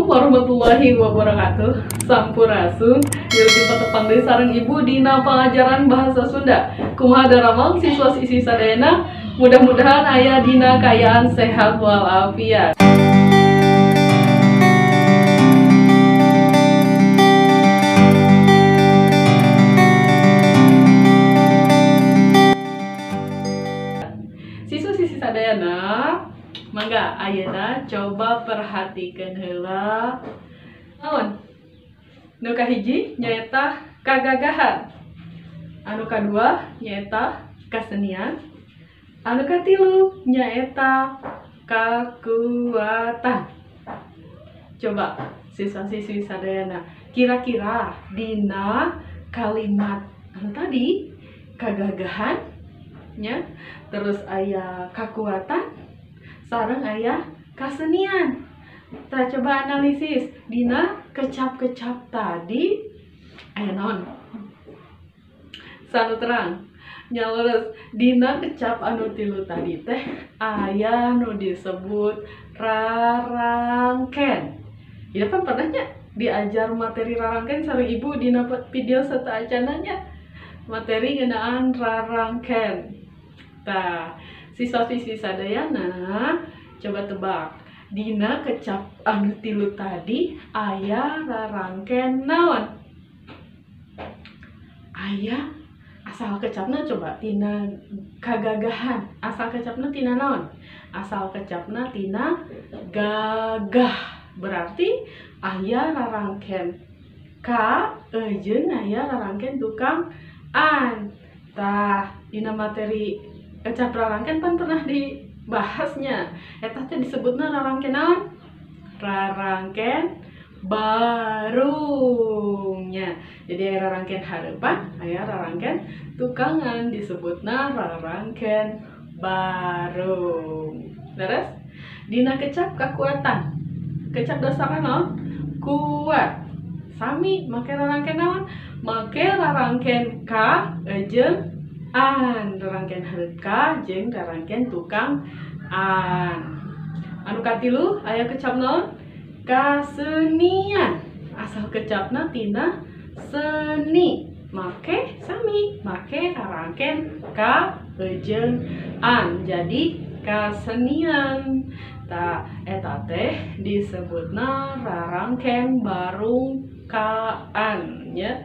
Assalamualaikum warahmatullahi wabarakatuh. Sampurasun, wilujeng patepang deui sareng Ibu dina pangajaran bahasa Sunda. Kumaha daramang siswa-siswi sadayana, mudah-mudahan aya dina kaayaan sehat walafiat. Siswa-siswi sadayana, mangga ayeuna coba perhatikan heula. Naon? Nu kahiji nyaeta kagagahan. Anu kadua nyaeta kasenian. Anu katilu nyaeta kakuatan. Coba siswa-siswi sadayana, kira-kira dina kalimat anu tadi kagagahan nya, terus aya kakuatan, sareng aya kasenian. Kita coba analisis dina kecap-kecap tadi aya naon? Sanu terang nya leres, dina kecap anu tilu tadi teh aya nu disebut rarangken. Ieu kan pernah nya diajar materi rarangken sareng Ibu dina video sateuacanna nya, materi ngeunaan rarangken. Tah, siswa-siswi sadayana coba tebak dina kecap anu tilu tadi aya rarangken naon? Aya asal kecapna coba tina kagagahan, asal kecapna tina naon? Asal kecapna tina gagah, berarti aya rarangken ka jeung aya rarangken tukang an. Tah, dina materi kecap rarangken pan pernah dibahasnya, eta teh disebutna rarangken naon? Rarangken barungnya. Jadi aya rarangken hareupan, aya rarangken tukangan, disebutna rarangken barung. Terus dina kecap kakuatan, kecap dasarna naon? Kuat. Sami make rarangken naon? Make rarangken ka jeung an, rarangken hareup ka jeung rarangken tukang an. Anu katilu aya kecap naon? Kasenian. Asal kecapna tina seni, make sami make rarangken ka jeung an, jadi kasenian. Ta eta teh disebutna rarangken barung kaan nya.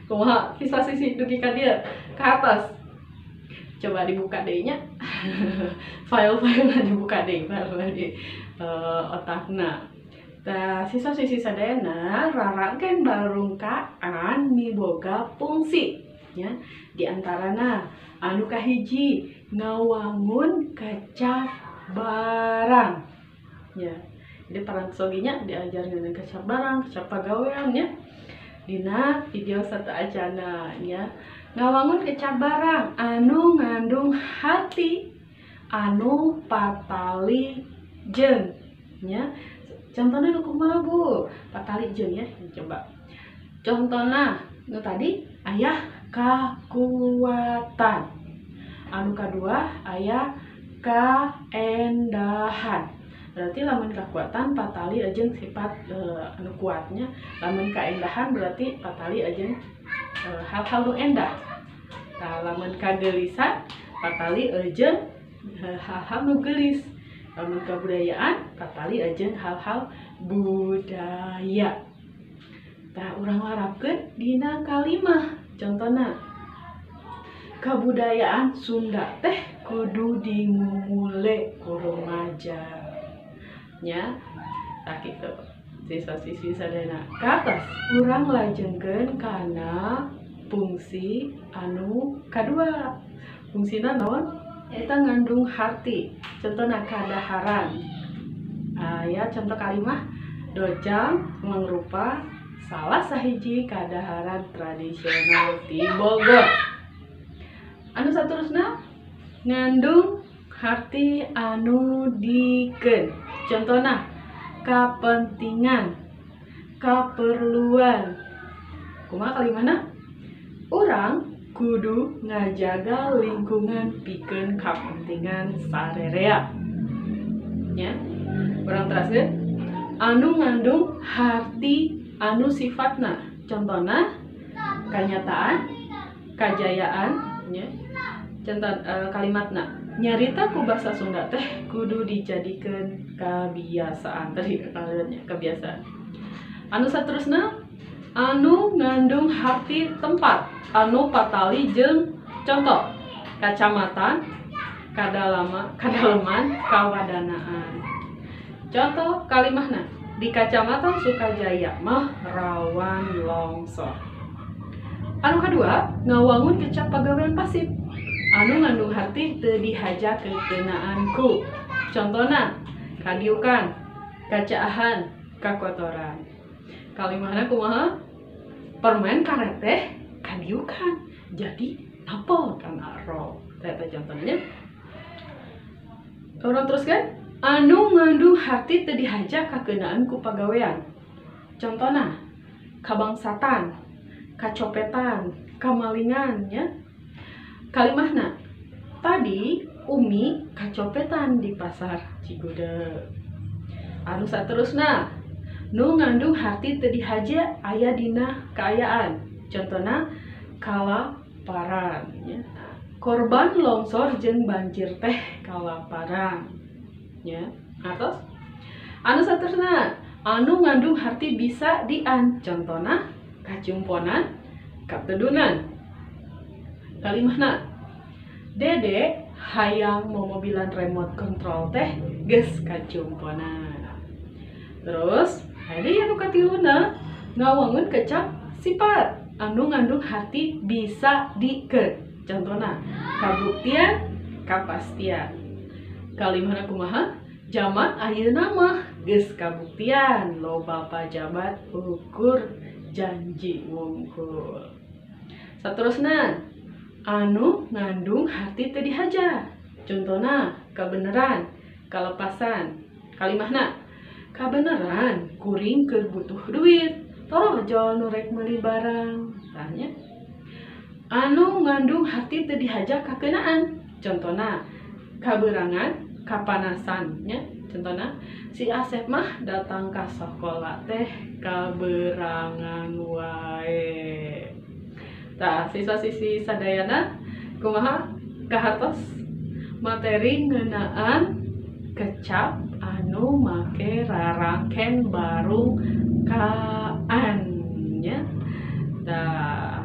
Kumaha siswa-siswi dugi ka dieu ka atas? Coba dibuka deui nya. File-filena dibuka deui, file di otakna. Tah, siswa-siswi sadayana, rarangken barung kaan miboga fungsi nya. Di antarana anu kahiji ngawangun kecap barang nya. Jadi parantos oge nya diajar ngeunaan kecap barang, kecap pagawean nya. Dina video sateuacanna nya, ngawangun kecap barang anu ngandung hati anu patali jeung nya. Contohna nu kumaha Bu? Patali jeung ya, coba. Contohna nu tadi aya kakuatan. Anu kadua aya kaendahan. Berarti lamun kakuatan patali jeung sifat anu kuatnya, lamun kaendahan berarti patali jeung hal-hal nu endah. Tah, lamun kagelisan patali jeung hal-hal nu geulis. Lamun kabudayaan patali jeung hal-hal budaya. Tah, urang larapkeun dina kalimah. Contohna kabudayaan Sunda teh kudu dimumule ku rumaja nya. Tah kitu siswa-siswi sadayana. Ka atas urang lajengkeun kana fungsi anu kadua. Fungsina naon? Eta ngandung harti. Contohna kadaharan. Aya contoh kalimah dojang mangrupa salah sahiji kadaharan tradisional di Bogor. Anu saterusna ngandung harti anu dikeun. Contohna kapentingan, kaperluan. Kumaha kalimahna? Urang kudu ngajaga lingkungan pikeun kapentingan sarerea. Nya, urang teraskeun. Anu ngandung harti anu sifatna, contohna kanyataan, kajayaan nya. Contoh kalimatna nyarita ku basa Sunda teh kudu dijadikeun kabiasaan. Tadi kalimatnya kebiasaan. Anu saterusna anu ngandung harti tempat anu patali jeung contoh kacamatan, kadalaman, kawadanaan. Contoh kalimahna di Kacamatan Sukajaya mah rawan longsor. Anu kedua ngawangun kecap pagawean pasif anu ngandung harti teu dihaja kekenaan ku. Contohna kadiukan, kacaahan, kakotoran. Kalimahna kumaha? Permen karet teh kadiukan jadi napel kana rok. Eta contohnya. Orang teruskan anu ngandung harti teu dihaja kakenaan ku pagawean. Contohna kabangsatan, kacopetan, kamalingan nya. Kalimahna tadi Umi kacopetan di pasar Cigudeg. Anu saterusna nu ngandung harti teu dihaja aya dina kaayaan. Contohna kalaparan nya. Korban longsor jeung banjir teh kalaparan nya. Atos anu saterusna anu ngandung harti bisa dian. Contohna kacumponan, katedunan. Kalimahna Dede hayang momobilan remote control teh geus kacumponan. Terus ada anu katiluna ngawangun kecap sifat anu ngandung harti bisa dikeun. Contohna kabuktian, kapastian. Kalimahna kumaha? Jaman ayeuna mah geus kabuktian loba pajabat ukur janji wungkul. Saterusna anu ngandung harti teu dihaja. Contohna kabeneran, kalepasan. Kalimahna kabeneran kuring keur butuh duit, torojol nu rek meuli barang. Tah nya. Anu ngandung harti teu dihaja kakenaan. Contohna kaberangan, kapanasan nya. Contohna si Asep mah datang ka sakola teh kaberangan wae. Tah siswa-siswi sadayana kumaha kahartos materi ngeunaan kecap anu make rarangken barung kaan nya. Tah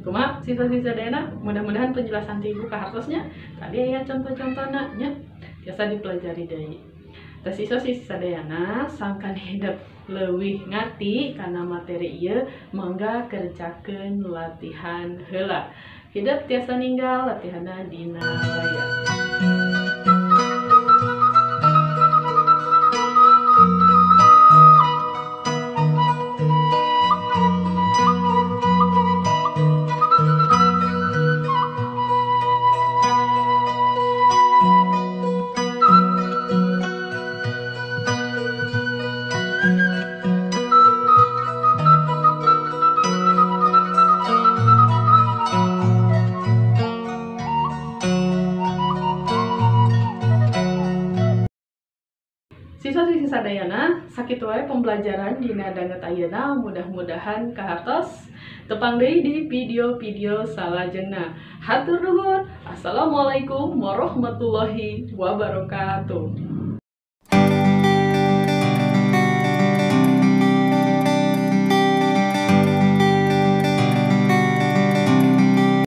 kumaha siswa-siswi sadayana, mudah-mudahan penjelasan ti ibu kahartosnya. Tadi aya contoh-contohna nya biasa dipelajari deui. Tah siswa-siswi sadayana sangkan hidep leuwih ngarti kana materi ieu, mangga kerjakeun latihan heula. Hidep tiasa ninggal latihanna dina layar. Siswa-siswi sadayana, sakitu wae pembelajaran dina danget ayeuna, mudah-mudahan kahartos. Tepang deui di video-video salajengna. Hatur nuhun. Assalamualaikum warahmatullahi wabarakatuh.